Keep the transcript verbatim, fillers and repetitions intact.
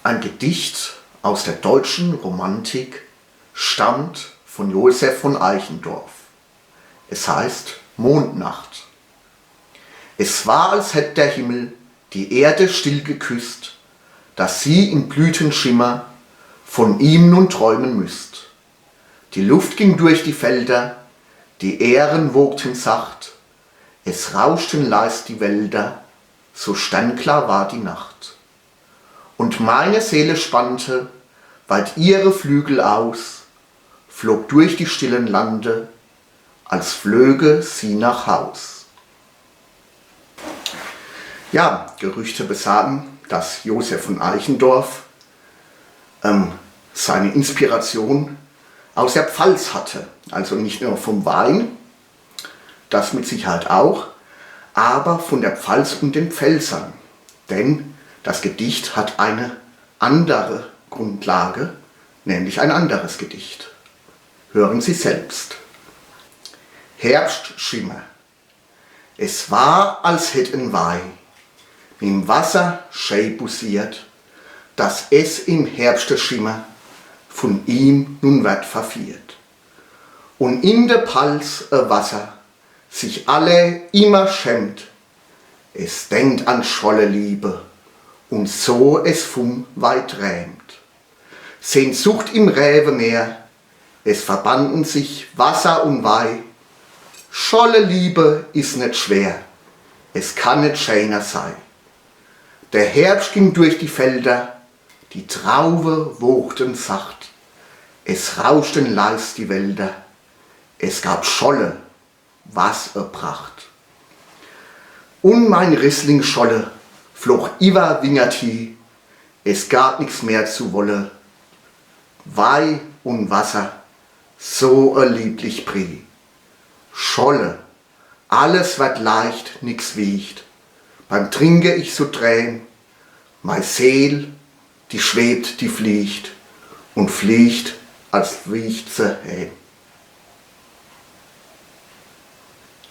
Ein Gedicht aus der deutschen Romantik stammt von Josef von Eichendorff. Es heißt Mondnacht. Es war, als hätt der Himmel die Erde still geküsst, dass sie im Blütenschimmer von ihm nun träumen müsst. Die Luft ging durch die Felder, die Ähren wogten sacht, es rauschten leis die Wälder, so sternklar war die Nacht. Und meine Seele spannte weit ihre Flügel aus, flog durch die stillen Lande, als flöge sie nach Haus. Ja, Gerüchte besagen, dass Josef von Eichendorff ähm, seine Inspiration aus der Pfalz hatte. Also nicht nur vom Wein, das mit Sicherheit auch, aber von der Pfalz und den Pfälzern. Denn das Gedicht hat eine andere Grundlage, nämlich ein anderes Gedicht. Hören Sie selbst. Herbstschimmer. Es war, als hätt en Wei im Wasser schee bussiert, dass es im Herbstschimmer von ihm nun werd verfiehrt. Und in der Palz e Wasser sich alle immer schämt, es denkt an Scholleliebe und so es vum Wei träumt. Sehnsucht im Rewemeer, es verbanden sich Wasser und Wei. Scholleliebe is net schwer, es kann net scheener sei. Der Herbst ging durch die Felder, die Traube wogten sacht, es rauschten leis die Wälder, es gab Scholle, was e Pracht. Und mein Rieslingscholle flog iwwer Wingert hie, es gab nix mehr zu wolle. Wei und Wasser, so e lieblich Brie. Scholle, alles werd leicht, nix wiegt. Beim Trinke ich so träm, mei Seel, die schwebt, die fliegt und fliegt, als fliegt se heem.